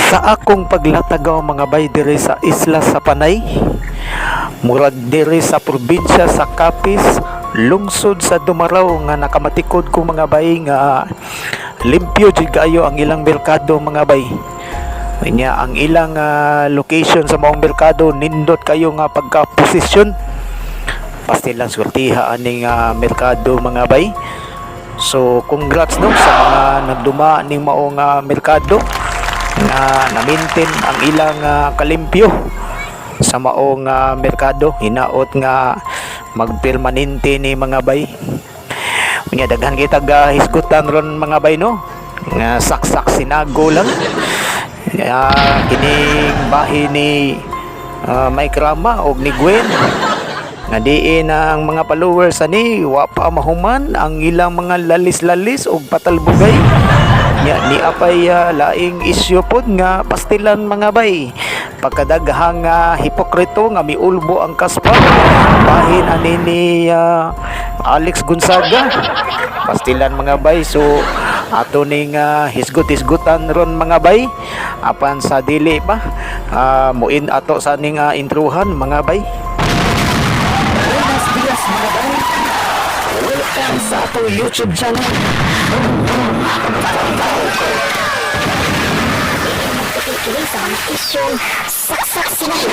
Sa akong paglatagaw, mga bay, diri sa isla sa Panay, murag diri sa probinsya sa Capiz, lungsod sa Dumarao, nga nakamatikod ko, mga bay, nga limpyo jud kaayo ang ilang merkado, mga bay. Nya ang ilang location sa maong merkado, nindot kayo nga pagka-posisyon. Pastilang swertiha aning merkado, mga bay. So congrats, no, sa mga nagduma ning maong merkado nga na-maintain ang ilang kalimpyo sa maong merkado. Hinaot nga magpermanente ni, mga bay. Unya daghan kita ga hisgutan ron, mga bay, no, nga saksak sinago lang. Kining bahin ni Mike Rama og ni Gwen nga diin ang mga followers ani wa pa mahuman ang ilang mga lalis-lalis og patalbugay. Nya ni apay laing isyu pod nga pastilan, mga bay, pagkadaghang hipokrito nga miulbo ang kaspa. Bahin ani ni Alex Gonzaga, pastilan, mga bay. So ato ning hisgot-hisgutan ron, mga bay. Apan sa dili pa muin ato sa ning intruhan, mga bay. Buenos dias, mga bay. Welcome sa atong YouTube channel. Magkikili sa mga isyong saksak sinabi.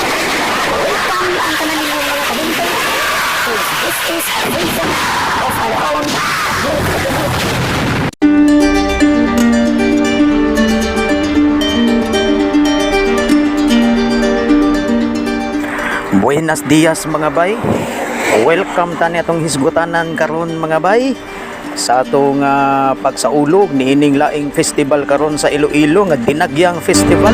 Welcome ang tanan ninyong mga kabinte. This is a reason of our own great. Buenos dias, mga bay. Welcome tani atong hisgutanan karon, mga bay, sa atong pagsaulog niining laing festival karon sa Iloilo nga Dinagyang Festival.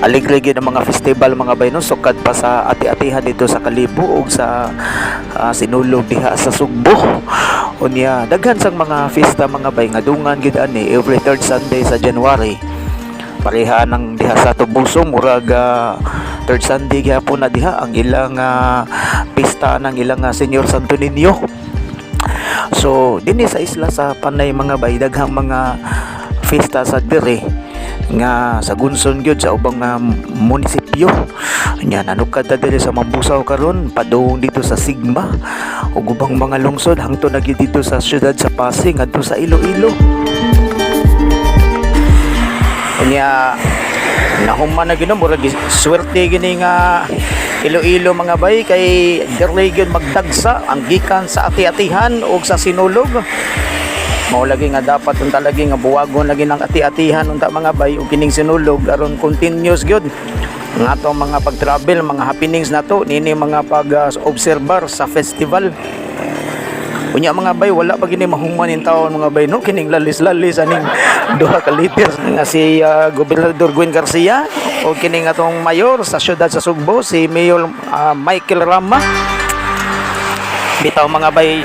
Aligre gyud ang mga festival, mga bay, no, sukad pa sa ati-atihan dito sa Kalibo ug sa Sinulog diha sa Sugbo. Unya daghan sang mga fiesta, mga bay, nga dungan gid ani every third Sunday sa January. Pareha nang diha sa Toboso, murag third Sunday gyapon na diha ang ilang pista ng ilang Senyor Santo Niño. So dinhi sa isla sa Panay, mga bay, daghang mga fiesta sa diri nga sa gunson gyud sa ubang munisipyo. Nya nanukad ta diri sa Mambusao karon padung dito sa Sigma ug ubang mga lungsod hangtod na gyud dito sa syudad sa Pasig ngadto sa Iloilo. Unya nahuman na gyud, murag swerte gini nga Iloilo, mga bay, kay diri gyud magdagsa ang gikan sa ati-atihan ug sa Sinulog. Mao lagi nga dapat unta lagi nga buwagon lagi ng ati-atihan unta, mga bay, ug kining Sinulog aron continuous gyud ang atong mga pag-travel, mga happenings nato nini, mga pag-obserbar sa festival. Unya, mga bay, wala pa gini mahuman in taon, mga bay, no, kining lalis-lalis aning duha ka leaders nga si Gobernador Gwen Garcia o kining atong mayor sa syudad sa Sugbo, si Mayor Michael Rama. Bitaw, mga bay,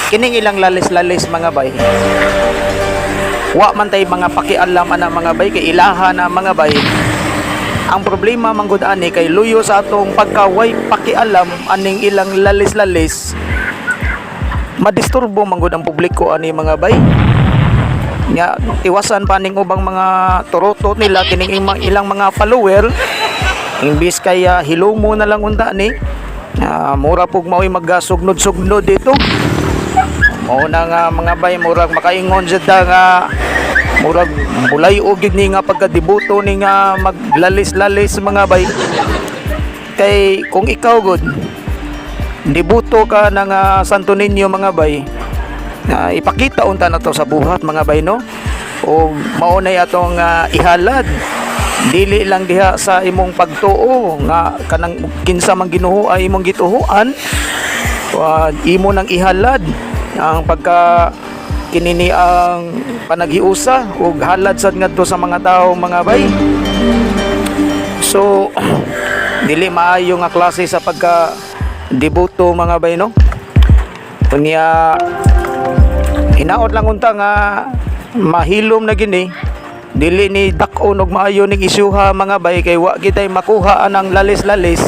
kining ilang lalis-lalis, mga bay, wa man tay mga pakialam ana, mga bay, kay ilaha na, mga bay. Ang problema man gud ani kay luyo sa atong pagkaway pakialam aning ilang lalis-lalis, madisturbo man gud ang publiko ani, mga bay. Nya tiwasan pa ning ubang mga turoto nila kining ilang mga follower, imbis kay hilumo na lang unta ni mura pug mao'y magasugnod-sugnod dito. Mao na nga, mga bay, murag makaingon jud ta nga murag bulay og gyud ni nga pagkadibuto ni nga maglalis-lalis, mga bay. Kay kung ikaw gud debuto ka ng Santo Niño, mga bay, ipakita unta na to sa buhat, mga bay, no, o mao nay atong ihalad, dili lang diha sa imong pagtuo nga kanang kinsa man Ginoo ay imong gituohan, imo nang ihalad ang pagka kinini ang panaghiusa ug halad sad ngadto sa mga tao, mga bay. So dili maayo nga klase sa pagka debuto, mga bay, no. Unya hinaot lang unta nga mahilom na gini, dili ni dak-on og maayo ning isyuha, mga bay, kay wa kitay makuha anang lalis-lalis.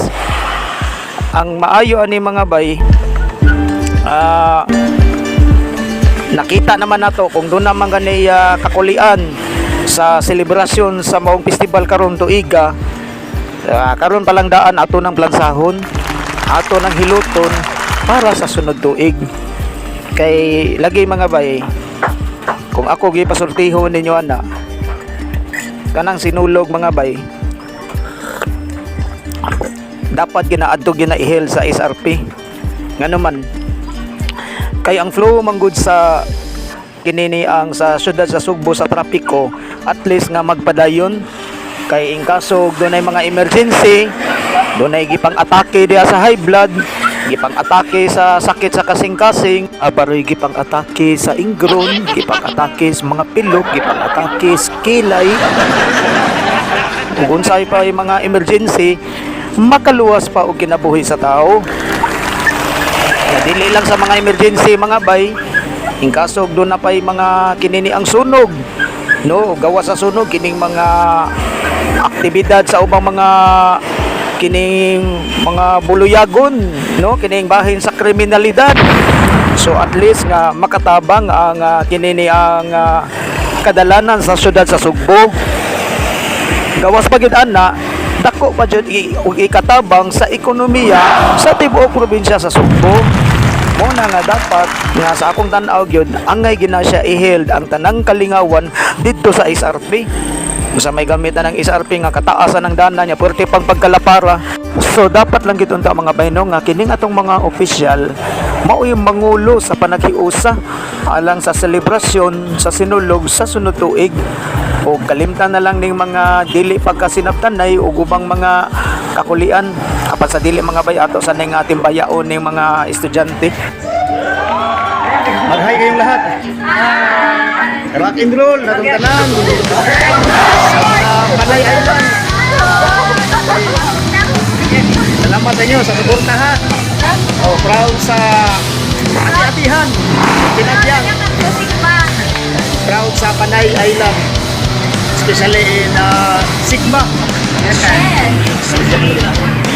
Ang maayo ani, mga bay, nakita naman nato kung doon naman gani kakulian. Sa selebrasyon sa maong festival karon tuiga, karon pa lang daan ato ng plansahon, ato ng hiluton para sa sunod tuig. Kay lagi, mga bay, kung ako gipasultihon ninyo ana, kanang Sinulog, mga bay, dapat ginaadto gina i-held sa SRP. Ngano man kay ang flow manggod sa kinini ang sa syudad sa Sugbo sa trapiko, at least nga magpadayon, kay in kaso dunay mga emergency, dunay gipang atake diha sa high blood, gipang atake sa sakit sa kasing-kasing, aparoy gipang atake sa ingron, gipang atake sa mga pilok, gipang atake sa kilay ug unsay pa yung mga emergency, makaluwas pa og kinabuhi sa tao. Ya, dili lang sa mga emergency, mga bay, in kaso doon na pa'y mga kinini ang sunog, no, gawa sa sunog, kining mga aktibidad sa ubang mga kining mga buluyagon, no, kining bahin sa kriminalidad. So at least nga makatabang ang kinini ang kadalanan sa syudad sa Sugbo. Gawas pa gid ana, dako pa jud og ikatabang sa ekonomiya sa tibuok probinsya sa Sugbo. Mo na nga dapat nga sa akong tan-aw gyud, angay gina siya i-held ang tanang kalingawan didto sa SRP. Sa may gamit na ng SRP nga kataasan ng dana niya, puwerte pang pagkalapara. So dapat lang gid unta, mga bayno, nga kining atong mga opisyal mao'y mangulo sa panaghiusa alang sa selebrasyon sa Sinulog sa sunod tuig, o kalimtan na lang ning mga dili pagkasinabtanay ug ubang mga kakulian. Apan sa dili, mga bay, ato sa ning ating bayaon ning mga estudyante. Mag-hi kayong lahat. Rock and roll, natong tanan. Sa Panay Island. Salamat sa inyo sa suporta, ha. Oh, proud sa ati-atihan, Pinagyang. Proud sa Panay Island. Especially in Sigma.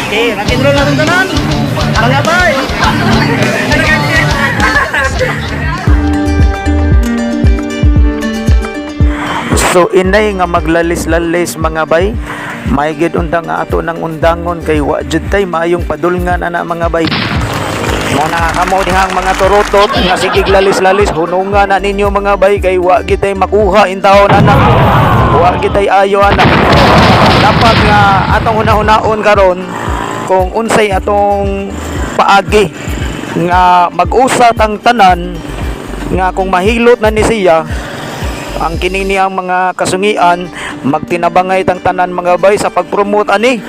Okay, rock and roll natong tanan. Mga bay. So inay nga maglalis-lalis, mga bay, maigid undang nga ato ng undangon kay wa jud tay maayong padulngan ana, mga bay. Mo na kamo dihang mga turutot nga sigig lalis-lalis, hunungan na ninyo, mga bay, kay wa gid tay makuha intawon ana. Wa gid tay ayo ana. Dapat nga atong hunahunahon karon kung unsay atong paagi nga mag-usa tang tanan nga kung mahilot na ni siya ang kinini ang mga kasungian, magtinabangay tang tanan, mga bay, sa pag-promote ani,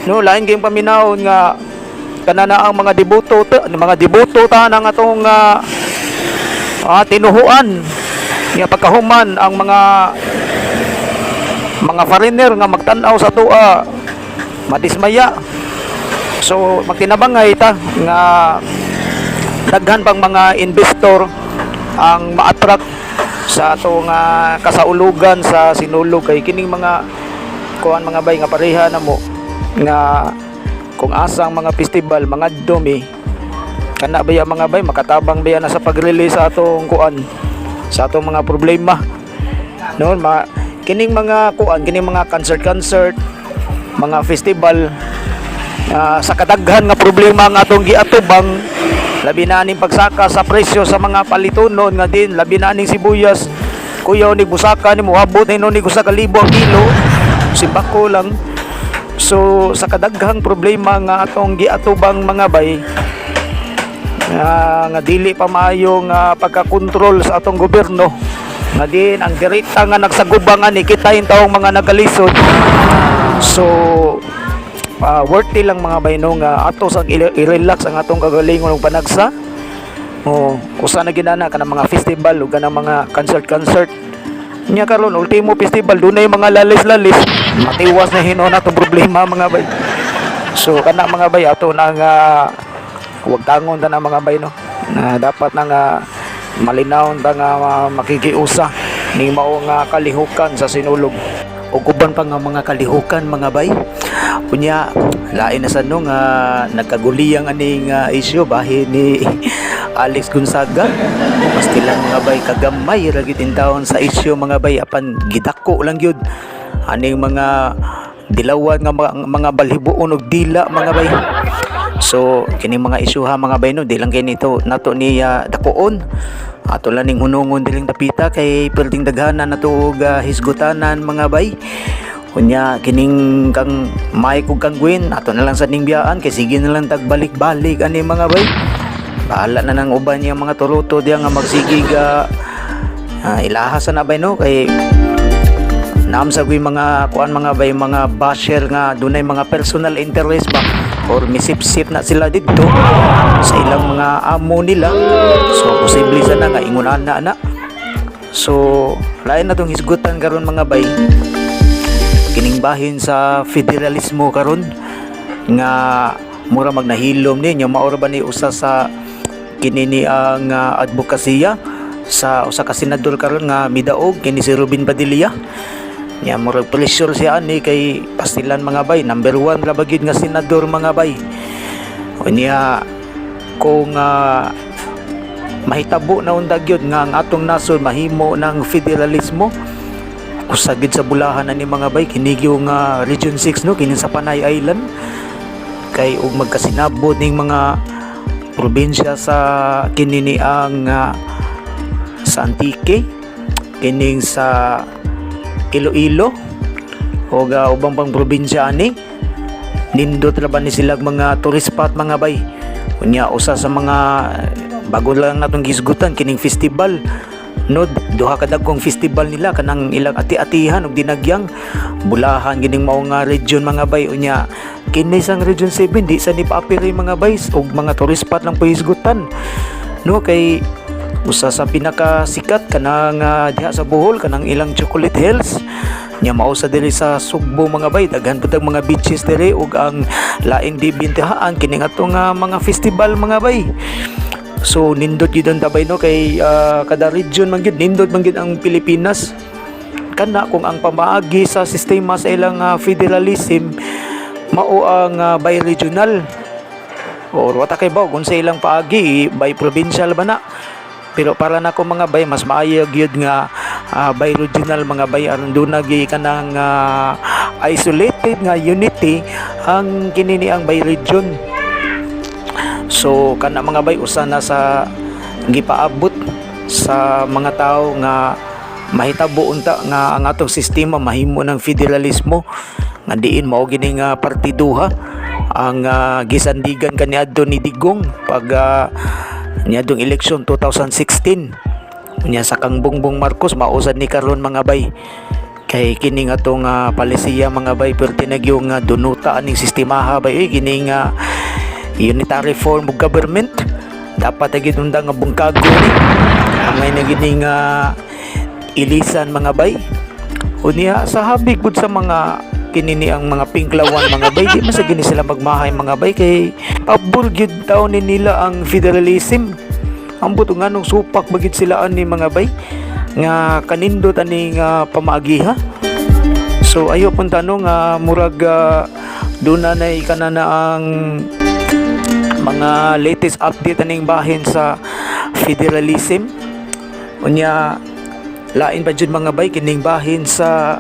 no? Lain kayong paminawon nga kanana ang mga deboto ta, mga deboto ta ng atong tinuhuan nga pagkahuman ang mga foreigner nga magtan-aw sa atoa madismaya. So magtinabangay ta nga daghan pang mga investor ang ma-attract sa atong kasaulugan sa Sinulog, kay kining mga kuan, mga bay, nga pareha na mo nga kung asa ang mga festival mga dumi kana baya, mga bay, makatabang baya na sa pag-release sa atong kuan, sa atong mga problema, no? Kining mga kuan, kining mga concert concert, mga festival, sa kadaghan nga problema nga atong giatubang, labi na aning pagsaka sa presyo sa mga palitunon, nga din labi na aning sibuyas, kuyaw ni busaka ni moabot ni ni 1,000 ang kilo, simbako lang. So sa kadaghang problema nga atong giatubang, mga bay, nga dili pa maayo nga pagkakontrol sa atong gobyerno, nga din ang direkta nga nagsagubang ani kita yung taong mga nagalisod. So worth it lang, mga bayno, nga ato sa i-relax ang atong kagalingon ug panagsa. Oh, usa na ginana kanang mga festival ug kanang mga concert concert nya. Karon ultimo festival dunay mga lalis-lalis, matiwas na hinuon atong problema, mga bay. So kana, mga bay, ato na nga wag tangon ta na, mga bay, no, na dapat na nga malinawon ta nga makikiusa ning mao nga kalihukan sa Sinulog ug uban pa nga mga kalihukan, mga bay. Unya lain na sa no nga nagkaguliyang aning issue bahin ni Alex Gonzaga. Pastilan, mga bay, kagamay ra gyud taon sa isyu, mga bay, apan gidako lang gyud aning mga dilawan nga mga balhiboon og dila, mga bay. So kining mga isyuha, mga bay, no, di lang kay nito nato ni dakuon, ato lang ning hunungon diling dapita kay perting daghanan nato og hisgutanan, mga bay. Unya kining kang Mike ug kang Gwen, ato na lang sa ning biyaan kay sige na lang tagbalik-balik ani, mga bay. Bahala na nang uban niya mga turuto diya nga magsigig ilaha sa na bay, no, kay naam sa kuy mga kuan, mga bay, mga basher nga dunay mga personal interest ba or misip-sip na sila didto sa ilang mga amo nila. So posible sana nga ingon ana na. So lain na tong hisgutan karon, mga bay, kining bahin sa federalismo karon nga mura magnahilom ninyo. Maura ba ni usa sa kini ni ang advokasya sa usa ka senador karon nga midaog, kini si Robin Padilla nya? Murag pressure siya ani kay pastilan, mga bay, number one ra ba gyud nga senador, mga bay. Unya kung mahitabo na unta gyud nga ang atong nasod mahimo ng federalismo, usa gyud sa bulahan ani, mga bay, kini gyud nga Region 6, no, kini sa Panay Island, kay ug magkasinabot ning mga probinsya sa kini ni ang sa Antique, kining sa Iloilo o ubang pang probinsya ani, nindot ra ba ni sila mga tourist spot, mga bay. Unya usa sa mga bago lang natong gisgutan kining festival, no, duha ka dagkong festival nila, kanang ilang ati-atihan ug dinagyang, bulahan gining mao nga region, mga bay. Unya kini sang Region 7 di sa ni paapiri, mga bay, ug mga tourist spot lang pahisgutan, no, kay usa sa pinakasikat kanang diha sa Bohol, kanang ilang Chocolate Hills nya. Mao sa diri sa Sugbo, mga bay, daghan pud ang mga beaches diri ug ang laing di bintihaan kining atong mga festival, mga bay. So nindot gyud ang tabay, no, kay kada region man gyud, nindot man gyud ang Pilipinas. Kana kung ang pamaagi sa sistema sa ilang federalism mao ang bi-regional or wata kay ba kung sa ilang paagi by provincial ba na. Pero para nako, mga bay, mas maayo gyud nga bi-regional, mga bay, aron duna gyud kanang isolated nga unity ang kini ni ang bi-region. So kana, mga bay, usa na sa gipaabot sa mga tao nga mahitabo unta nga ang atong sistema mahimo ng federalismo nga diin mao gini nga partiduha ang gisandigan kaniadto ni Digong pag niadtong election 2016. Unya sa kang Bongbong Marcos mao sad ni karon, mga bay, kay kini nga atong palisiya, mga bay, perti na gyud nga dunuta aning sistemaha bay. Oy, kini nga unitary form of government dapat na gyud unta nga bungkago ni angay na gini nga ilisan, mga bay. Unya sa habig pud sa mga kinini ang mga pinklawan, mga bay, di man sa gini sila magmahay, mga bay, kay pabor gyud taon ni nila ang federalism. Ambot nganong supak bagid sila ani, mga bay, nga kanindot ani nga pamaagiha. So ayo pun tanong nga murag doon na nay kana na ang mga latest update aning bahin sa federalism. Unya lain pa jud, mga bay, kining bahin sa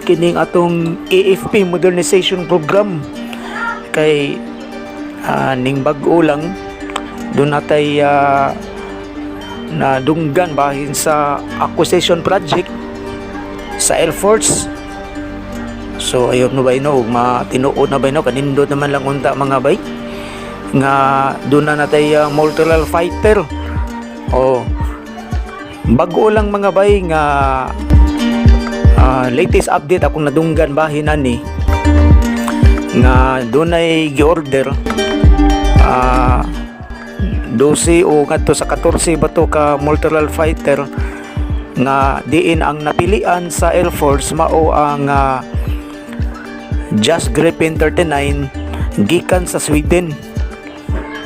kining atong AFP modernization program, kay ning bag-o lang doon natay nadunggan bahin sa acquisition project sa Air Force. So ayun no bay, no, ug matinuod na bay, no, kanindot naman lang unta, mga bay, nga doon na natay multirole fighter. Oh, bago lang, mga bay, nga latest update akong nadunggan bahin ani nga dunay gi-order 12 o ngadto sa 14 ba to ka multirole fighter nga diin ang napilian sa Air Force mao ang JAS Gripen 39 gikan sa Sweden.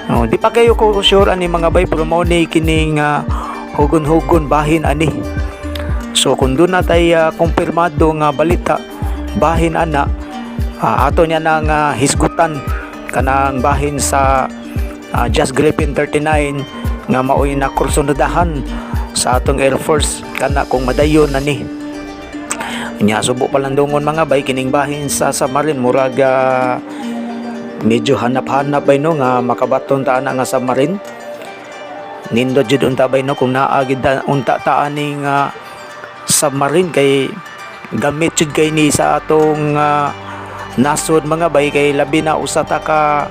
Oh, di pa kayo ko sure ani, mga bay, pero mao ni kining hugon-hugon bahin ani. So kung doon na tay kumpirmado nga balita bahin ana, ato niya nang hisgutan kanang bahin sa JAS Gripen 39. nga maoy nakursunodahan sa atong Air Force kana kung madayon na ni. Nya subo palandungon, mga bay, kining bahin sa submarine, murag medyo hanap-hanap bay, no, nga makabaton ta ana nga submarine. Nindot jud unta bay, no, kung naa gid unta ta aning submarine kay gamit jud kay ni sa atong nasod, mga bay, kay labi na usa ta ka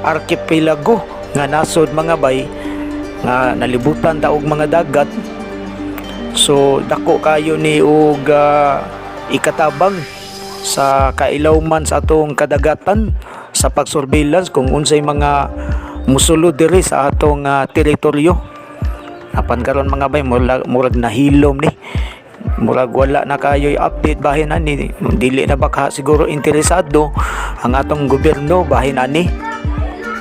archipelago nga nasod, mga bay, nga nalibutan ta og mga dagat. So dako kayo ni og ikatabang sa kailawman sa atong kadagatan sa pag-surveillance kung unsay mga musulod diri sa atong teritoryo. Apan karon, mga bay, murag nahilom ni, murag wala na kayo'y update bahin ani. Dili na baka siguro interesado ang atong gobyerno bahin ani.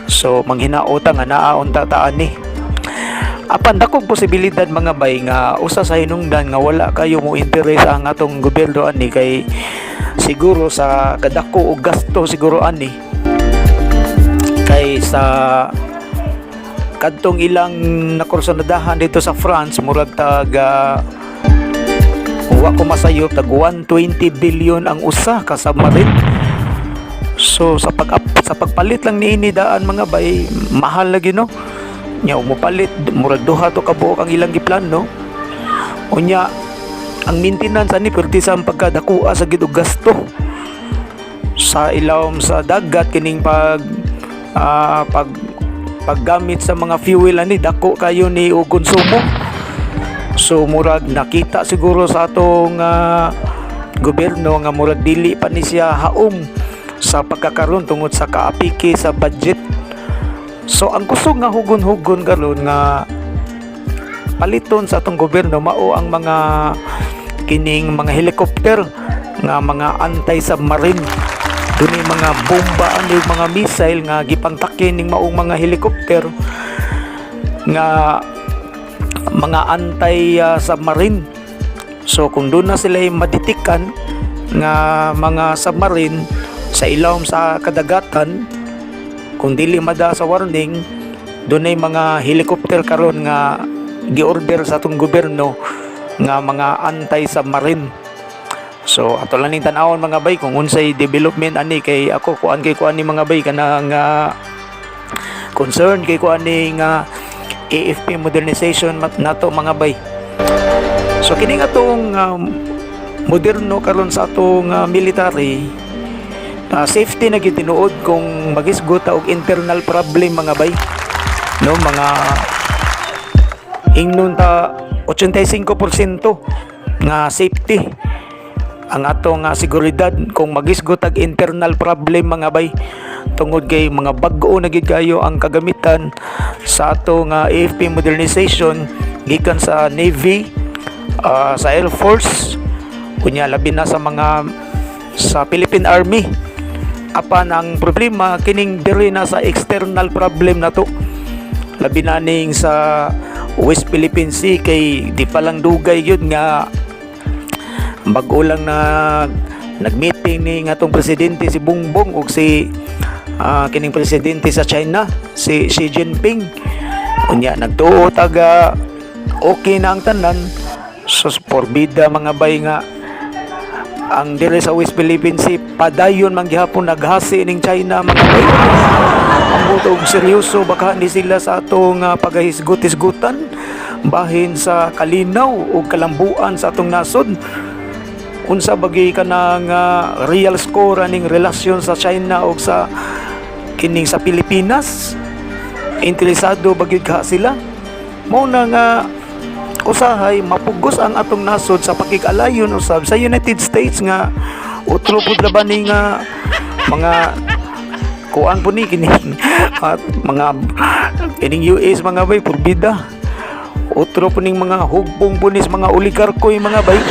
So manghinaota nga naa unta ta ani. Apan dakong posibilidad, mga bay, nga usa sa hinungdan nga wala kayo mo interes ang atong gobyerno ani kay siguro sa kadako og gasto siguro ani, kay sa kadtong ilang nakursunadahan dito sa France, murag tag kung wa ko masayop, tag 120 billion ang usa ka submarine. So sa pagpalit lang niini daan, mga bay, mahal lagi, no? Nya mupalit murag duha to ka buok ang ilang giplano. Unya ang maintenance ani perti sa pagkadakua sa gid og gasto sa ilawom sa dagat. Kining pag ah, pag paggamit sa mga fuel ani, dako kayo ni og konsumo. So murag nakita siguro sa atong gobyerno nga murag dili pa ni siya haom sa pagkakaroon tungod sa kaapiki sa budget. So ang kusog nga hugon-hugon karon nga paliton sa atong gobyerno mao ang mga kining mga helicopter nga mga anti-submarine. Dunay mga bomba ang yung mga missile nga gipangtakin ning maong mga helicopter nga mga anti-submarine. So kung doon na sila madetikan nga mga submarine sa ilawom sa kadagatan, kung dili mada sa warning, doon ay mga helicopter karon nga giorder sa atong gobyerno nga mga anti-submarine. So ato lang ning tan-awon, mga bay, kung unsay development ani, kay ako kuan kay kuan ni, mga bay, kanang concern kay kuan ni nga AFP modernization nato, mga bay. So kini nga atong moderno karon sa atong military, safety na gyud tinuod kung magisgot ta og internal problem, mga bay, no, mga ingnon ta 85% nga safety ang atong seguridad kung magisgot ag internal problem, mga bay, tungod kay mga bag-o na gid kayo ang kagamitan sa atong AFP modernization gikan sa Navy, sa Air Force, unya labi na sa mga sa Philippine Army. Apan ang problema kining diri na sa external problem na to, labi na ning sa West Philippine Sea, kay di pa lang dugay yun nga bag-o lang na nag-meeting ni nga atong presidente si Bongbong ug si kining presidente sa China, si Xi Jinping. Unya nagtuo taga okay na ang tanan. Sus, porbida, mga bay, nga ang dire sa West Philippine Sea padayon man gihapon naghasi ning China, mga bay. Ambot og seryoso baka ni sila sa atong pagahisgot-hisgutan bahin sa kalinaw ug kalambuan sa atong nasod. Unsa bagi kanang real score aning relasyon sa China ug sa kining sa Pilipinas? Interesado ba gyud ka sila? Mao na nga usahay mapugos ang atong nasod sa pakig-alayon usab sa United States nga utro pud ra ba ni nga mga kuan po ni kining at mga kining US, mga bay. Purbida utro po ning mga hugpong po ni sa mga oligarko, mga bay.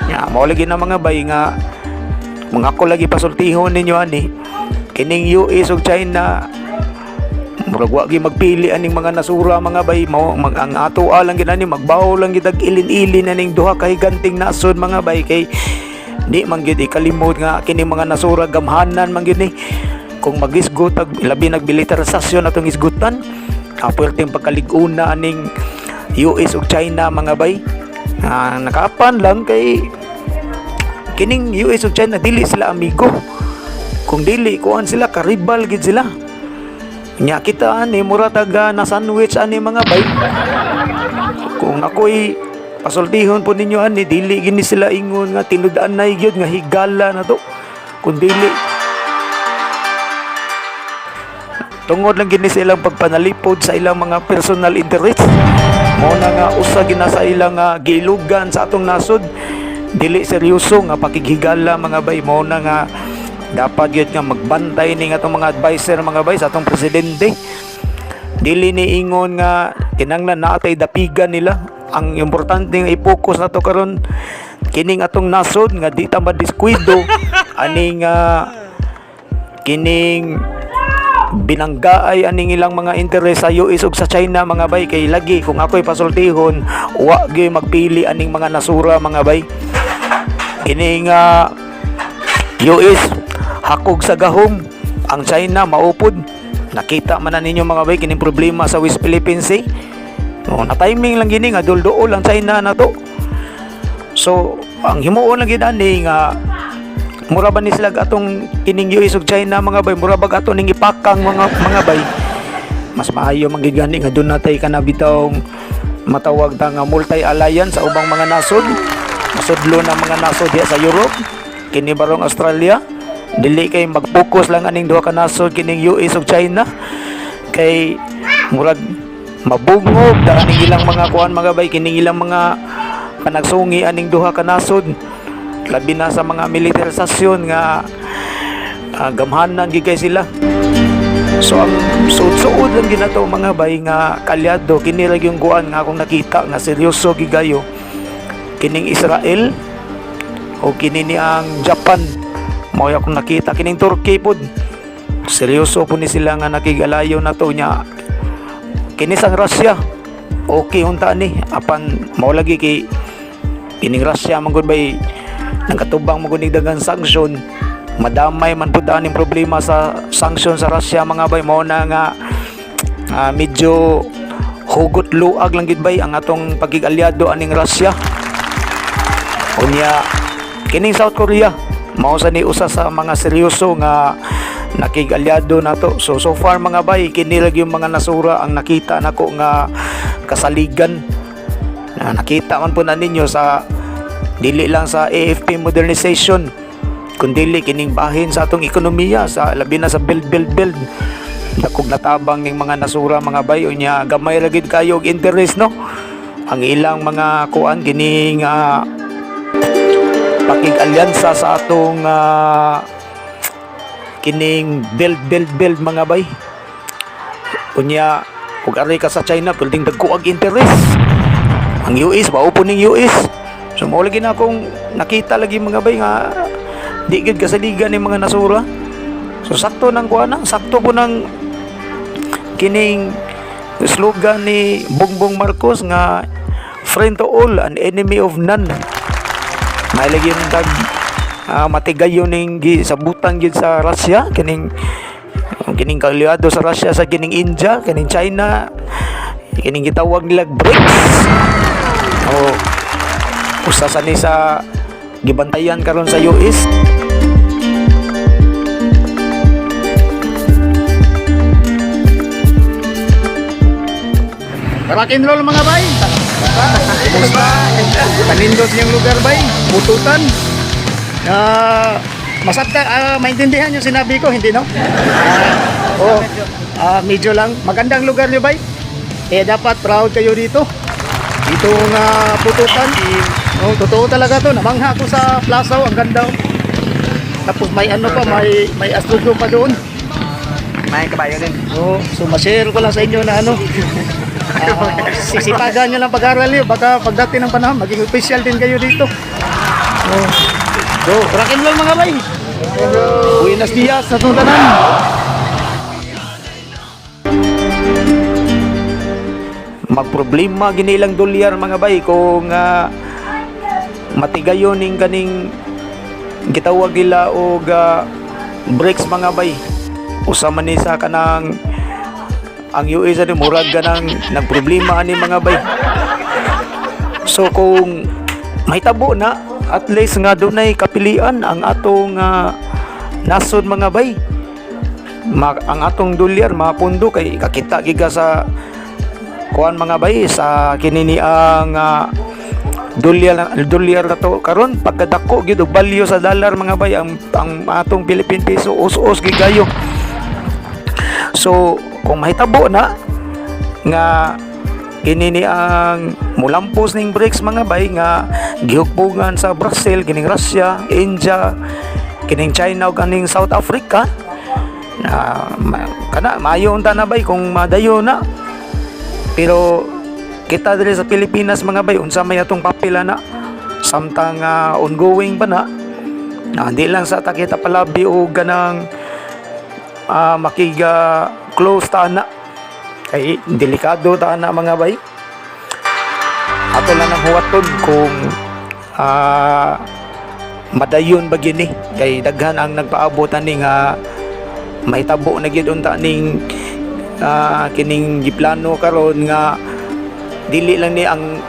Nya mao lagi na, mga bay, nga mga ako lagi pasultihon ninyo ani kining US ug China, murag wa gi magpili aning mga nasura, mga bay. Mao ang ato lang gid ani, magbawo lang gid ilin-ilin aning duha ka higanting nasod, mga bay, kay di man gid ikalimot nga kining mga nasura gamhanan man gid ni kung magisgot ag labi nag militarisasyon atong isgutan. Puwerteng pagkalig-una aning US ug China, mga bay. Nakaapan lang kay kining US ug China dili sila amigo. Kung dili kuan sila, karibal gid sila. Nya kita ani mura taga na sandwich ani, mga bay. Kung ako'y pasultihon po ninyo ani, dili gini sila ingon nga tinud-anay gyud nga higala na to. Kung dili tungod lang gini sa ilang pagpanalipod sa ilang mga personal interest. Mao na nga usa gina sa ilang giilugan sa atong nasod, dili seryoso nga pakighigala, mga bay. Mao na nga dapat gyud nga magbantay ning atong mga advisor, mga bay, sa atong presidente. Dili ni ingon nga kinanglan naatay dapigan nila. Ang importante nga i-focus nato karon kining atong nasod nga di ta madiskuido aning kining binanggaay aning ilang mga interes sa US ug sa China, mga bay, kay lagi kung ako'y pasultihon, wa gyud magpili aning mga nasura, mga bay. Kining US hakog sa gahom, ang China maupod. Nakita man na ninyo, mga bay, kining problema sa West Philippine Sea. No, na timing lang gini nga dulduol ang China na to. So ang himuon lang gid ani nga mura ba ni sila atong kining US ug China, mga bay, mura bag ato ning ipakang, mga bay. Mas maayo man gid gani nga doon natay kanabitawng matawag ta nga multi-alliance sa ubang mga nasod, masudlo ng mga nasod diha sa Europe, kini barong Australia. Dili kay mag-focus lang aning duha ka nasod, kining US ug China, kay murag mabungog da aning ilang mga kuan, mga bay, kining ilang mga panagsungi aning duha ka nasod, labi na sa mga militarisasyon nga gamhanan gid kay sila. So ang suod-suod lang ginato, mga bay, nga kalyado kini ra yung kuan nga akong nakita nga seryoso gigayo, kining Israel o kini ni ang Japan. Mao akong nakita. Kining Turkey pod, seryoso po ni sila nga nakigalayo na to. Nya kini sang Russia, okay unta ni, apan mao lagi kay kining Russia man gud bay nagkatubang man gud ning daghang sanction. Madamay man pud aning problema sa sanction sa Russia, mga bay. Mao na nga medyo hugot luag lang gid bay ang atong pagig-alyado aning Russia. Unya kining South Korea mao sa ni usa sa mga seryoso nga nakig-alyado nato. So so far, mga bay, kini lang yung mga nasura ang nakita nako nga kasaligan na nakita man po na ninyo sa dili lang sa AFP modernization kundili kining bahin sa atong ekonomiya, sa labi na sa build, build, build. Dakog natabang ning mga nasura, mga bay. Unya gamay ra gid kayo og interest, no, ang ilang mga kuan kining pakig-alyansa sa atong kining build, build, build, mga bay. Unya ug ari ka sa China, pwedeng dagko og interest ang US, maupo ning US. So mao lagi na akong nakita lagi, mga bay, nga di gid kasaligan ning mga nasura. So sakto nang kuan na, sakto po nang kining slogan ni Bongbong Marcos nga "Friend to all and enemy of none". May lagi yung tag matigayon ning gisabutan gyud sa Russia, kining kining kaalyado sa Russia, sa kining India, kining China, kining gitawag nila BRICS. O usa sa ni sa gibantayan karon sa US. Rock and roll, mga bay. Kumusta? Kanindot niyang lugar, bay. Pututan. Masabta, maintindihan yung sinabi ko, hindi, no? Oh, medyo lang. Magandang lugar niyo, bay. Eh, dapat proud kayo dito. Dito nga Pututan. Oh, totoo talaga to. Namangha ako sa plaza, oh. Ang ganda, oh. Tapos may ano pa, may astrodome pa doon. May kabayo din. Oh, so ma-share ko lang sa inyo na ano. Sisipagan nyo lang pag-aral niyo. Baka pagdating ng panahon, maging official din kayo dito. Oh. So, rock and roll, mga bay. Buenos dias sa itong tanan. Magproblema ginilang dolyar, mga bay, kung matigayon ning kaning gitawag nila og BRICS, mga bay. Usa man ni sa kanang Ang US ani murag ganang nagproblema ani, mga bay. So kung mahitabo na, at least nga dunay kapilian ang atong nasod, mga bay. Ang atong dolyar mapundo kay kakita giga sa kuan, mga bay, sa kinini ang dolyar dolyar na to karon, pagkadako gyud og value sa dollar, mga bay. Ang atong Philippine peso us-us gid kayo. So kung mahitabo na nga kini ni ang mulampos ning BRICS, mga bay, nga gihugpungan sa Brazil, kining Russia, India, kining China ug kaning South Africa na kana maayo unta na, bay, kung madayo na. Pero kita diri sa Pilipinas, mga bay, unsa may atong papel na samtang ongoing pa na na hindi lang sa ta kita palabi og ganang makiga close ta na kay delikado ta na, mga bay. Ato lang ang huwaton kung madayon ba gini kay daghan ang nagpaabot ani nga mahitabo na gyud unta ning kining giplano karon nga dili lang ni ang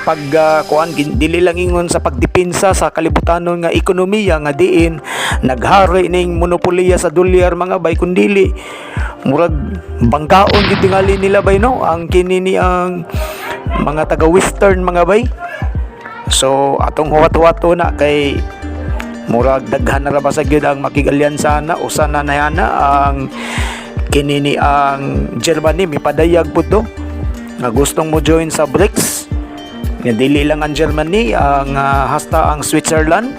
pag kuan, dili lang ingon sa pagdepensa sa kalibutanon nga ekonomiya nga diin naghari ning monopoliya sa dolyar, mga bay, kundili murag bangkaon gid tingali nila, bay, no, ang kini ni ang mga taga western, mga bay. So atong huwat-huwato na kay murag daghan na ra ba sa gyud ang makig-alyansa na. Usa na nayana ang kini ni ang Germany, mipadayag pud to nga gustong mo join sa BRICS, nga dili lang ang Germany, ang hasta ang Switzerland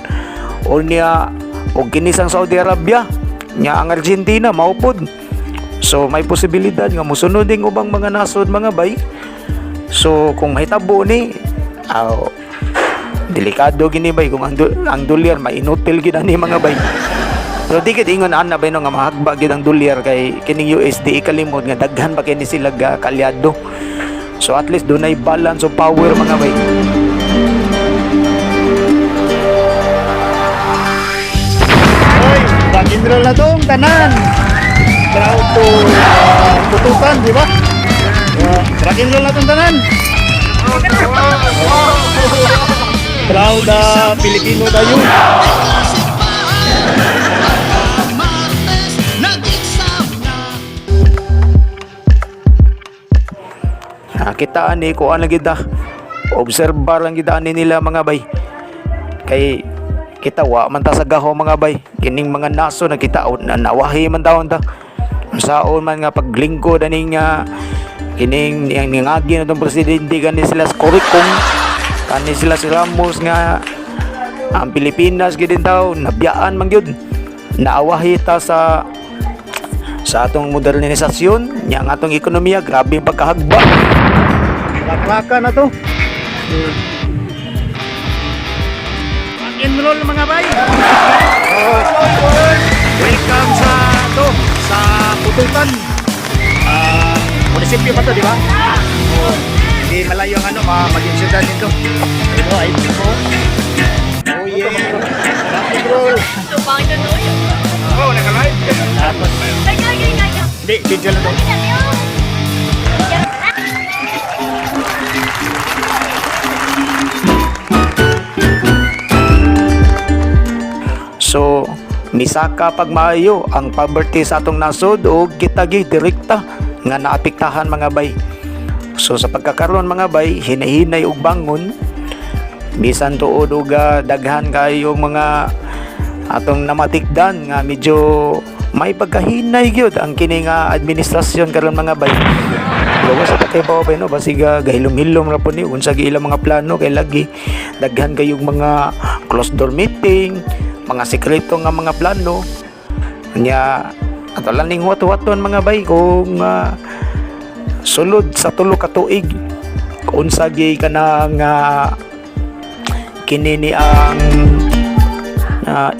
o niya og kini sang Saudi Arabia nya ang Argentina maupod. So may posibilidad nga mosunod ding ubang mga nasod, mga bay. So kung mahitabo ni, aw, delikado gini, bay, kung ang dolyar mainutil gid ani, mga bay. Pero di gid ingon ana, bay, no, nga mahagba gid ang dolyar kay kining USD ikalimot nga daghan pa kini sila ga kalyado. So at least dunay balance of power, mga bay. Hoy, rock and roll na tong tanan. Proud to Pututan, di ba? Rock and roll na tong tanan. Proud Filipino tayo. Martes, nag-exam na. Nakita ani kuan lang gid ah. Obserbar lang gid ani nila, mga bay. Kay kita wa man ta sa gaho, mga bay. Kining mga naso nakita o na nawahi man taon ta. Saon man nga paglingkod aning kining niyang ningagi na tong presidente kani sila sa Kurikong kani sila si Ramos nga ang Pilipinas gid din taw nabiyaan man gyud, naawahi ta sa atong modernisasyon nya ang atong ekonomiya grabe ang pagkahagba. Rakraka na to. Rock and roll, mga bay. Oh. Welcome sa to sa Pututan. Munisipyo pa to, di ba? Oh, hindi malayo ang ano, maging syudad nito. Ito ay po. Oh yeah. Rock and roll. Oh, naka-live. Tapos, hindi, video lang to. So, misaka pag maayo ang poverty sa atong nasod o kita gi direkta nga naapektahan, mga bay. So sa pagkakaroon, mga bay, hinahinay og bangon bisan tuod og daghan kayong mga atong namatikdan nga medyo may pagkahinay gyud ang kini nga administrasyon karon, mga bay. Gawas sa kay ba no, basiga gahilom-hilom ra po ni unsa gi ilang mga plano kay lagi daghan kayong mga closed door meeting, mga sekreto nga mga plano nya. Ato lang ning huwat-huwaton, mga bay, kung sulod sa 3 ka tuig unsa gi kanang kini ni ang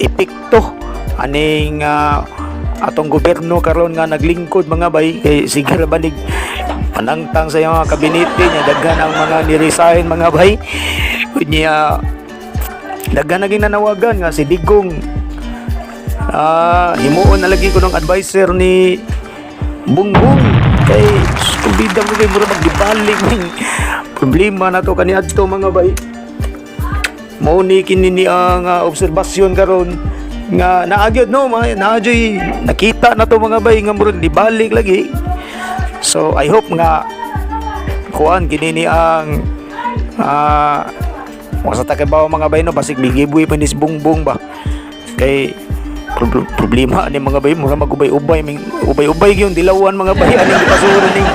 epekto aning atong gobyerno karon nga naglingkod, mga bay, kay sige ra banig panangtang sa iyang mga kabinete niya. Daghan ang mga ni-resign, mga bay. Niya daghan naging nanawagan nga si Digong himuon na lagi ko ng advisor ni Bungbong. Kay kubida mo kay mura magdibalik ning problema na to kaniadto, mga bay. Mao ni kini ni ang obserbasyon karon nga naagyod, no, mga naadyoy nakita na to, mga bay, nga murag dibalik lagi. So I hope nga kuan kini ni ang uh, sa takabaw, mga bay, no, basig migibuy pa ni si Bongbong ba, kay problema ani, mga bay, mura magubay-ubay ming ubay-ubay gyud dilawan, mga bay, ani gipasuran ning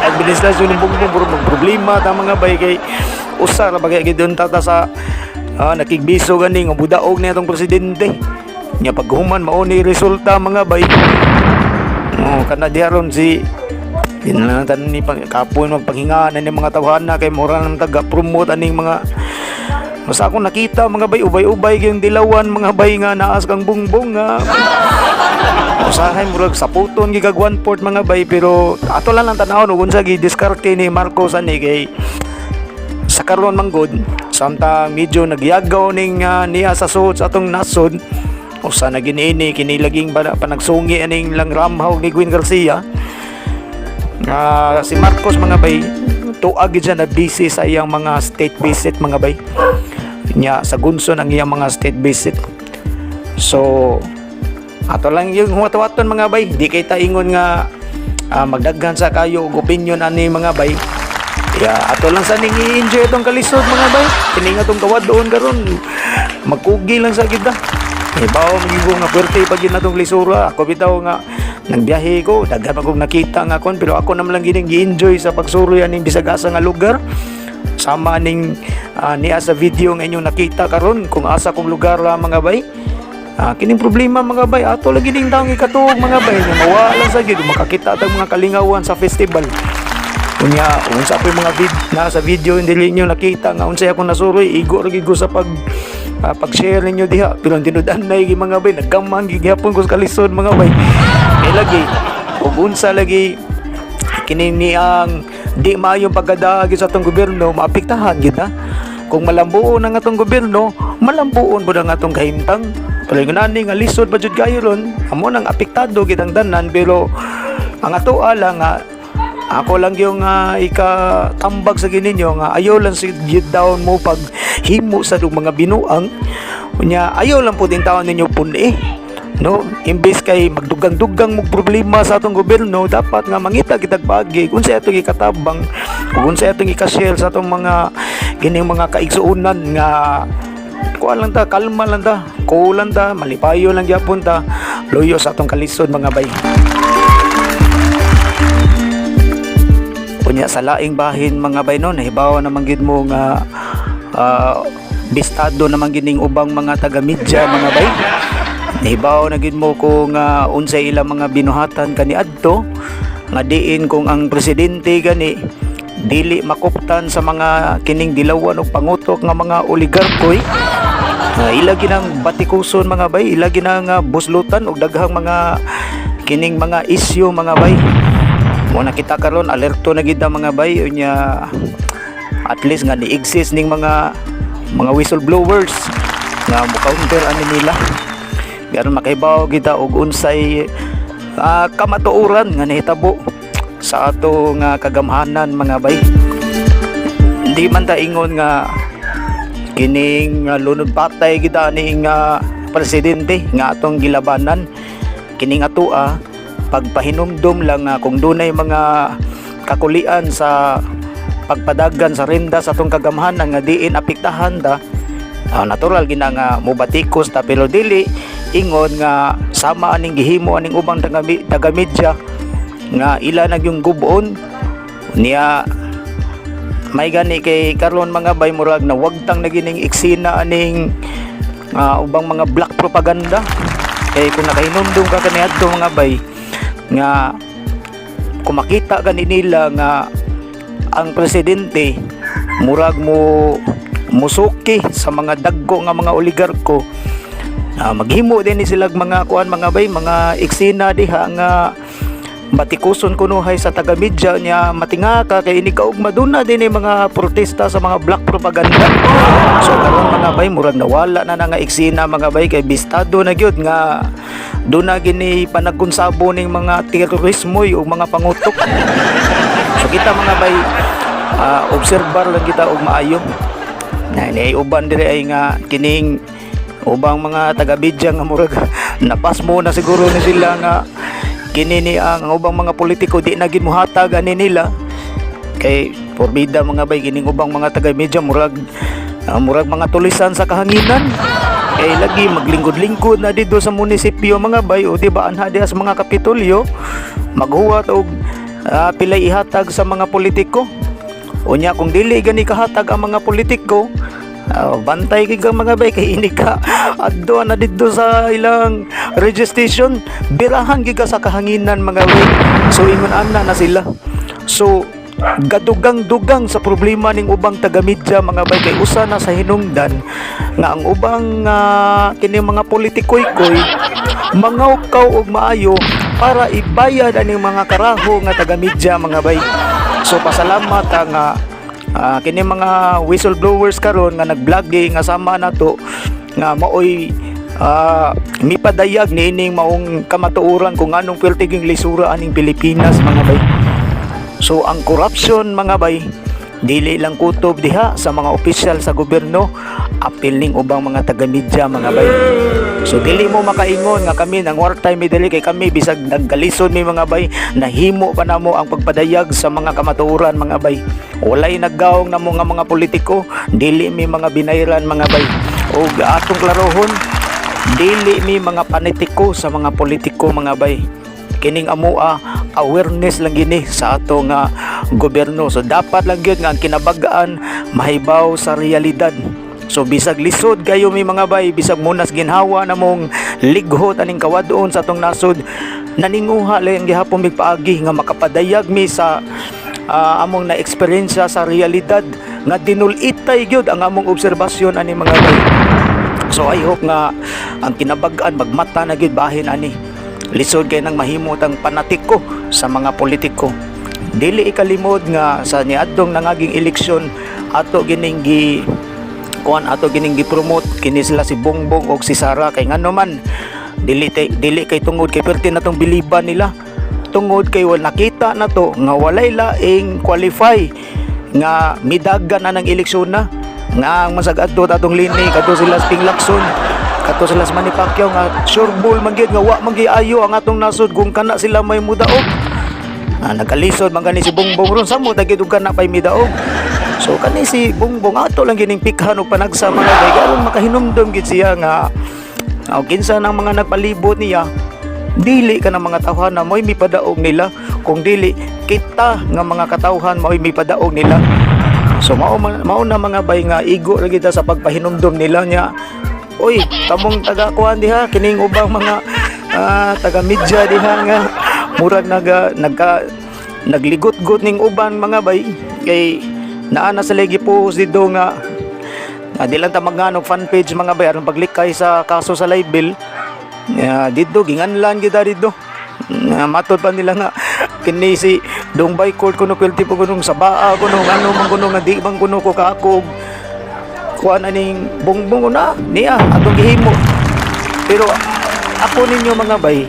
administrasyon ni Bongbong. Mura mag problema ta, mga bay, kay usa ra bagay gyud tata sa nakigbiso gani nga budaog ni atong presidente nya. Paghuman, mao ni resulta, mga bay. Oh, kana diha ron si di na lang tanan ni pang kapoy magpanghinga na ni mga tawhana kay mura nang taga promote aning mga. Basta akong nakita, mga bay, ubay-ubay yung dilawan, mga bay, nga naas kang Bongbong nga usahay murag saputon gigag one port, mga bay. Pero ato lang lang tanawon ug unsa gi diskarte ni Marcos ani, kay sa karon man gud, samtang medyo nagyagaw ning niya sa suod sa atong nasod, usa na giniini kini laging panagsungi aning lang ramhaw ni Gwen Garcia nga si Marcos, mga bay, tuag gid siya na busy sa iyang mga state visit, mga bay. Nya sa gunson ang iyang mga state visit. So ato lang yung huwat-huwaton, mga bay. Di kay ta ingon nga magdaghan sa kayo og opinion ani, mga bay. Ya, ato lang sa ning i-enjoy itong kalisod, mga bay. Kini nga tong kawad doon karon. Magkugi lang sa kita. Eh bawo magigo nga puwerte pag yun natong lisura. Ako bitaw nga nagbiyahe ko, daghan pa kong nakita nga kon, pero ako naman lang gining gi-enjoy sa pagsuroy aning bisag asa nga lugar. Sama ning niya sa video nga inyong nakita karon kung asa kong lugar mga bay. Kining problema, mga bay, ato lagi ning taong ikatuog, mga bay, nga mawala sa gid makakita tag mga kalingawan sa festival. Unya, unsa po yung mga na sa video hindi ninyo nakita nga unsay akong nasuroy, igo ra gid ko sa pag-share ninyo diha. Pero ang tinud-an na mga bay, nagkamang gihapon ko sa kalisod, mga bay. Kay lagi ug unsa lagi kini ni ang di maayong pagkadaagi sa atong gobyerno, maapektahan gid ha. Kung malambuon ang atong gobyerno, malambuon pud ang atong kahimtang. Pero yung nani nga lisod pa jud kayo ron, amo nang apektado gid ang tanan. Pero ang ato lang nga ako lang yung ikatambag sa gininyo nga ayaw lang si gid down mo pag himo sa dug mga binuang. Unya ayaw lang po din taon ninyo puni, no? Imbes kay magdugang-dugang mo problema sa atong gobyerno, dapat nga mangita kitag paagi kung sa atong ikatabang ug unsa atong ika-share sa atong mga kining mga kaigsuonan nga kuan lang ta, kalma lang ta, kulan ta, malipayo lang gyapon ta, luyo sa atong kalisod, mga bay. Unya sa laing bahin, mga bay, no, nahibaw naman gid mo nga bistado naman gining ubang mga taga-media, mga bay. Nahibaw na gid mo kung unsay ilang mga binuhatan kaniadto nga diin kung ang presidente gani dili makuptan sa mga kining dilawan og pangutok nga mga oligarkoy. Ila ginang batikuson, mga bay, ila ginang buslutan og daghang mga kining mga isyu, mga bay. Mo nakita karon, alerto na gid ang mga bay. Unya at least nga ni-exist ning mga whistleblowers nga mo counter ani nila. Garon makaibaw kita og unsay kamatuoran nga nahitabo sa ato nga kagamhanan, mga bay. Di man ta ingon nga kining lunod patay kita ning presidente nga atong gilabanan. Kining atoa pagpahinumdum lang nga kung dunay mga kakulian sa pagpadagan sa renda sa atong kagamhanan nga diin apektahan ta, natural gina nga mobatikos ta. Pero dili ingon nga sama aning gihimo aning ubang taga media nga ila na yung gubon niya. May gani kay karon, mga bay, murag na wagtang na gining eksena aning ubang mga black propaganda. Kay kung nakahinumdum ka kaniadto, mga bay, nga kumakita gani nila nga ang presidente murag mo musuki sa mga dagko nga mga oligarko, maghimo din ni sila mga kuan, mga bay, mga eksena diha nga Batikuson kunuhay sa taga-media niya, matinga ka kay ini kaugma duna din ay mga protesta sa mga black propaganda. So karon, mga bay, murag nawala na na nga eksena, mga bay, kay bistado na gyud nga duna gini panagkonsabo ning mga terorismo ug mga pangutok. So kita, mga bay, obserbar lang kita og maayo na ni uban dire ay nga kining ubang mga taga-media nga murag napasmo na siguro ni sila nga kini ni ang ubang mga politiko di na gid mohatag ani nila. Kay porbida, mga bay, kining ubang mga taga-media murag mga tulisan sa kahanginan, kay lagi maglingkod-lingkod na dito sa munisipyo, mga bay, o di ba, anha diha sa mga kapitolyo maghuwat og pilay ihatag sa mga politiko. Unya kung dili gani kahatag ang mga politiko, bantay kay ka, mga bay, kay ini ka adto na didto sa ilang registration, birahan gid ka sa kahanginan, mga bay. So ingon ana na sila. So gadugang-dugang sa problema ning ubang taga-media, mga bay, kay usa na sa hinungdan nga ang ubang kini mga politikoy-koy mangawkaw og maayo para ibayad aning mga karaho nga taga-media, mga bay. So pasalamat ta nga kini mga whistleblowers karon nga nag-vlogging nga sama nato nga maoy mipadayag niining maong kamatuoran kung anong pertiging lisura aning Pilipinas, mga bay. So ang corruption, mga bay, dili lang kutob diha sa mga opisyal sa gobyerno, apil ning ubang mga taga-media, mga bay. So dili mo makaingon nga kami nang wartime mi dili, kay kami bisag nagkalisod mi, mga bay, nahimo pa namo ang pagpadayag sa mga kamatuoran, mga bay. Walay naggaong namo nga mga politiko, dili mi mga binayran, mga bay. Og atong klarohon, dili mi mga panitiko sa mga politiko, mga bay. Kining amoa, awareness lang gini sa ato nga gobyerno. So dapat lang gyud nga ang kinabag-an mahibaw sa realidad. So bisag lisod kayo mi, mga bay, bisag munas ginhawa na mong lighot aning kawadon sa atong nasod, naninguha lang gihapon mig paagi nga makapadayag mi sa among na-eksperyensya sa realidad nga dinulitay gyud ang among obserbasyon ani, mga bay. So I hope nga ang kinabag-an magmata na gyud bahin ani. Lisod kay nang mahimot ang panatiko sa mga politiko. Dili ikalimod nga sa niadtong nangaging eleksyon, ato gining gi kuan, ato gining gi-promote kini sila si Bongbong og si Sara, kay ngano man dili dili kay tungod kay perti na tong biliban nila, tungod kay wala nakita na to nga walay laing qualify nga midagan na ng eleksyon na nga ang masag adto atong lini kadto sila sa Ping Lacson, kadto sila sa Manny Pacquiao, nga sure ball man gyud nga wa man gyud ayo ang atong nasod kung kana sila may mudaog. Nagkalisod man gani si Bongbong ron samo ta gyud og kana pay midaog. So kani si Bongbong ato lang gining pikhan og panagsa, mga bay, aron makahinumdom gid siya nga kinsa nang mga nagpalibot niya, dili ka ng mga tawhan na mo'y mipadaog nila, kung dili kita nga mga katawhan mo'y mipadaog nila. So mao na, mga bay, nga igo ra kita sa pagpahinumdom nila niya. Uy, kamong taga kuan diha, kining ubang mga taga media diha nga murag nagka nagligot-got ning uban, mga bay, kay naa na sa lagi puhos dito nga di lang ta magngano fan page, mga bay, aron paglikay sa kaso sa libel. Ya, dito ginganlan kita dito. Nga matod pa nila nga kini si Dong by court kuno pilti po kunong sa baa kuno ano man kuno nga di man kuno ko kaakog kuan aning Bongbong na niya atong gihimo. Pero ako ninyo, mga bay,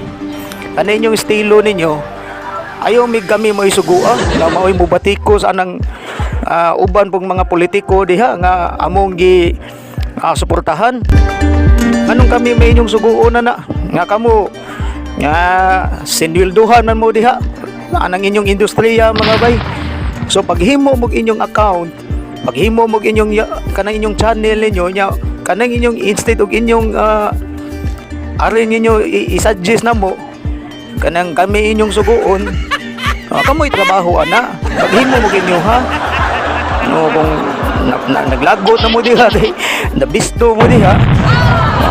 ano inyong estilo ninyo, ayaw mig kami mo isugua nga maoy mubatiko sa anang uban pong mga politiko diha nga among gi suportahan. Anong kami may inyong suguon na na nga kamo nga sinwelduhan man mo diha anang inyong industriya, mga bay? So paghimo mo inyong account, paghimo mo inyong kanang inyong channel ninyo nya, kanang inyong instead og inyong arin ninyo i-suggest na mo kanang kami inyong suguon, kamoy trabaho ana, paghimo mo inyo ha. No, kung naglagot na mo diha kay nabisto mo diha,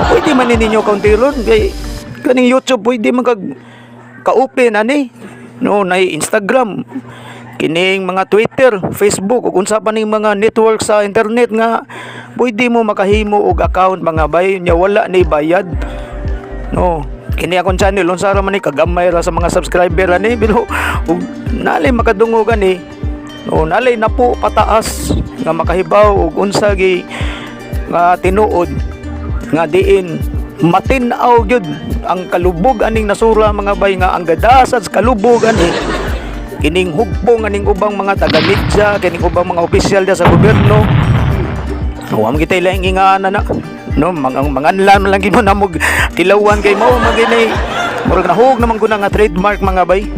pwede man ni ninyo kauntiron kay kaning YouTube pwede man kag ka-open ani, no, na Instagram, kining mga Twitter, Facebook ug unsa pa ning mga network sa internet nga pwede mo makahimo og account, mga bay, nya wala ni bayad, no. Kini akong channel unsa ra man ni, kagamay ra sa mga subscriber ani, pero ug nalay makadungog ani o nalay napo pataas nga makahibaw og unsa gi nga tinuod nga diin matin-aw gyud ang kalubog aning nasura, mga bay, nga ang gadasad sa kalubog ani kining hugpong aning ubang mga taga-media, kining ubang mga opisyal diya sa gobyerno. Wa man kitay laing ingana na no, mga manganlan man lang gid mo namog tilawan kay mao man gini, murag nahug naman ko na nga trademark, mga bay.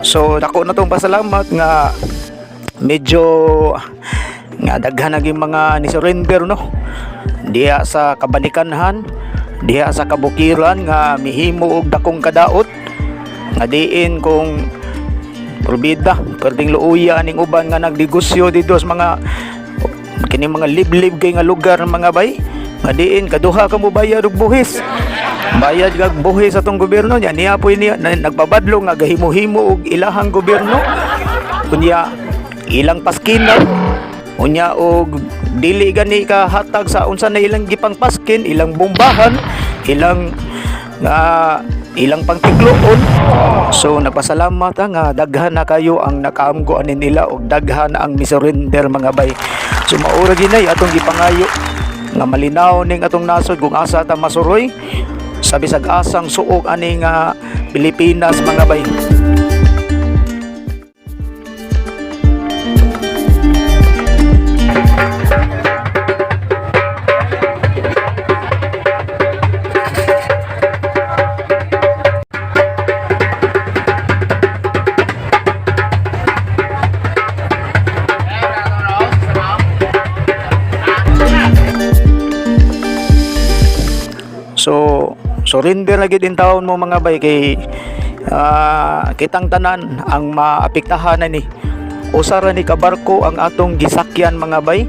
So dako na tong pasalamat nga medyo nga daghan na gyud mga ni surrender no, diha sa kabalikanhan, diha sa kabukiran nga mihimo og dakong kadaot nga diin kung probida pwerdeng luuya aning uban nga nagnegosyo dito sa mga kini mga liblib kay nga lugar, mga bay, nga diin kaduha ka mo bayad og buhis, bayad kag buhis atong gobyerno niya niya po niya nagbabadlo nga gahimo-himo og ilahang gobyerno, unya ilang paskinan, unya og dili gani ka hatag sa unsa na ilang gipangpaskin, ilang bombahan, ilang nga ilang pangtikloon. So nagpasalamat nga daghan na kayo ang nakaamgo ani nila og daghan ang misurrender, mga bay. So maura ginay atong gipangayo nga malinaw ning atong nasod kung asa ta masuroy sa bisag asang suok ani nga Pilipinas, mga bay. So surrender na gid in taon mo, mga bay, kay kitang tanan ang maapektahan na ni. Usa ra ni ka barko ang atong gisakyan, mga bay.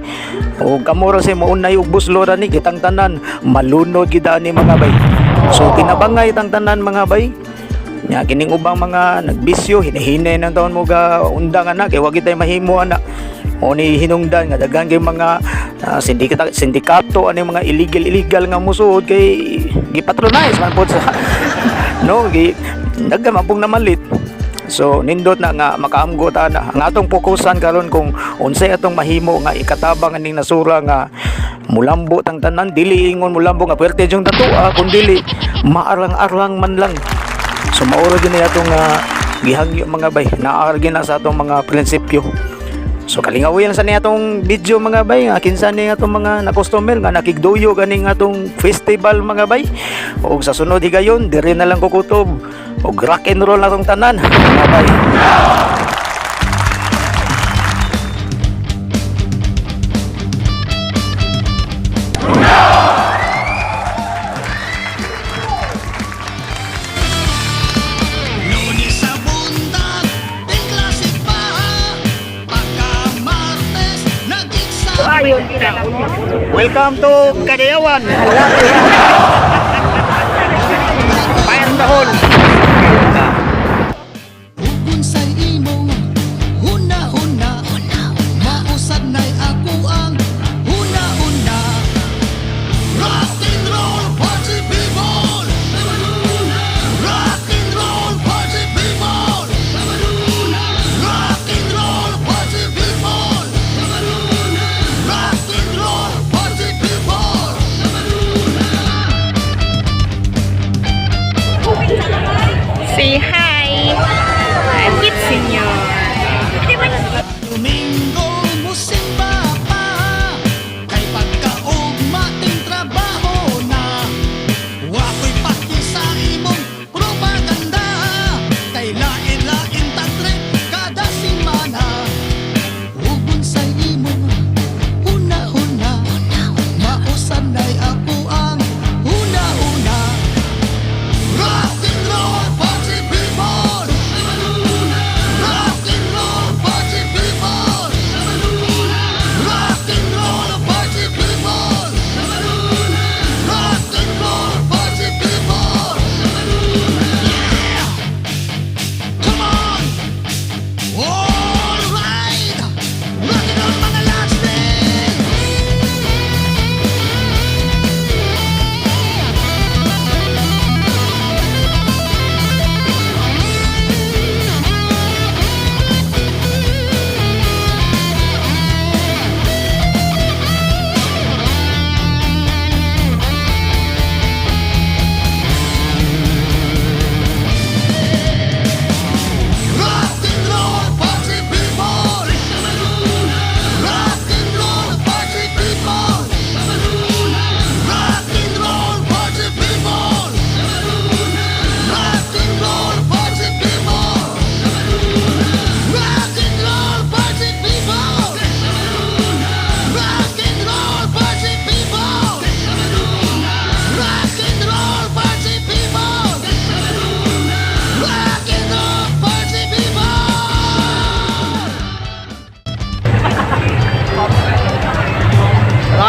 O kamo ra say mounay og buslo ra ni, kitang tanan malunod gid ani, mga bay. So tinabangay tang tanan, mga bay. Nya kining ubang mga nagbisyo, hinahinay ng taon mo ga undang ana kay wa gid tay mahimo ana. O ni hinungdan nga daghan kay mga sindikato, sindikato ani mga illegal illegal nga musuod kay gipatronize man pod sa no, gi daghan man pong namalit. So nindot na nga makaamgo ta na. Ang atong fokusan karon kung unsay atong mahimo nga ikatabang aning nasura nga mulambo tang tanan, dili ingon mulambo nga puwerte yung tatua, kun dili maarang-arang man lang. So mauro gyud ni atong gihangyo, mga bay, naa gyud na sa atong mga prinsipyo. So kalingawi lang sa niya atong video, mga bay, nga kinsa ni atong mga na customer nga nakigduyo ganing atong festival, mga bay. Ug sa sunod higayon diri na lang kukutob og rock and roll na tong tanan, mga bay. Lunes sa buntag, klase pa. Pagka Martes, nag-exam. Welcome to Kadayawan. Fire in the hole. Ug unsay imong huna-huna, mausad na'y ako ang huna-huna. Rock and roll party people. Rock and roll party people. Rock and roll party people. Rock and roll party people.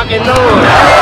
Rock and roll.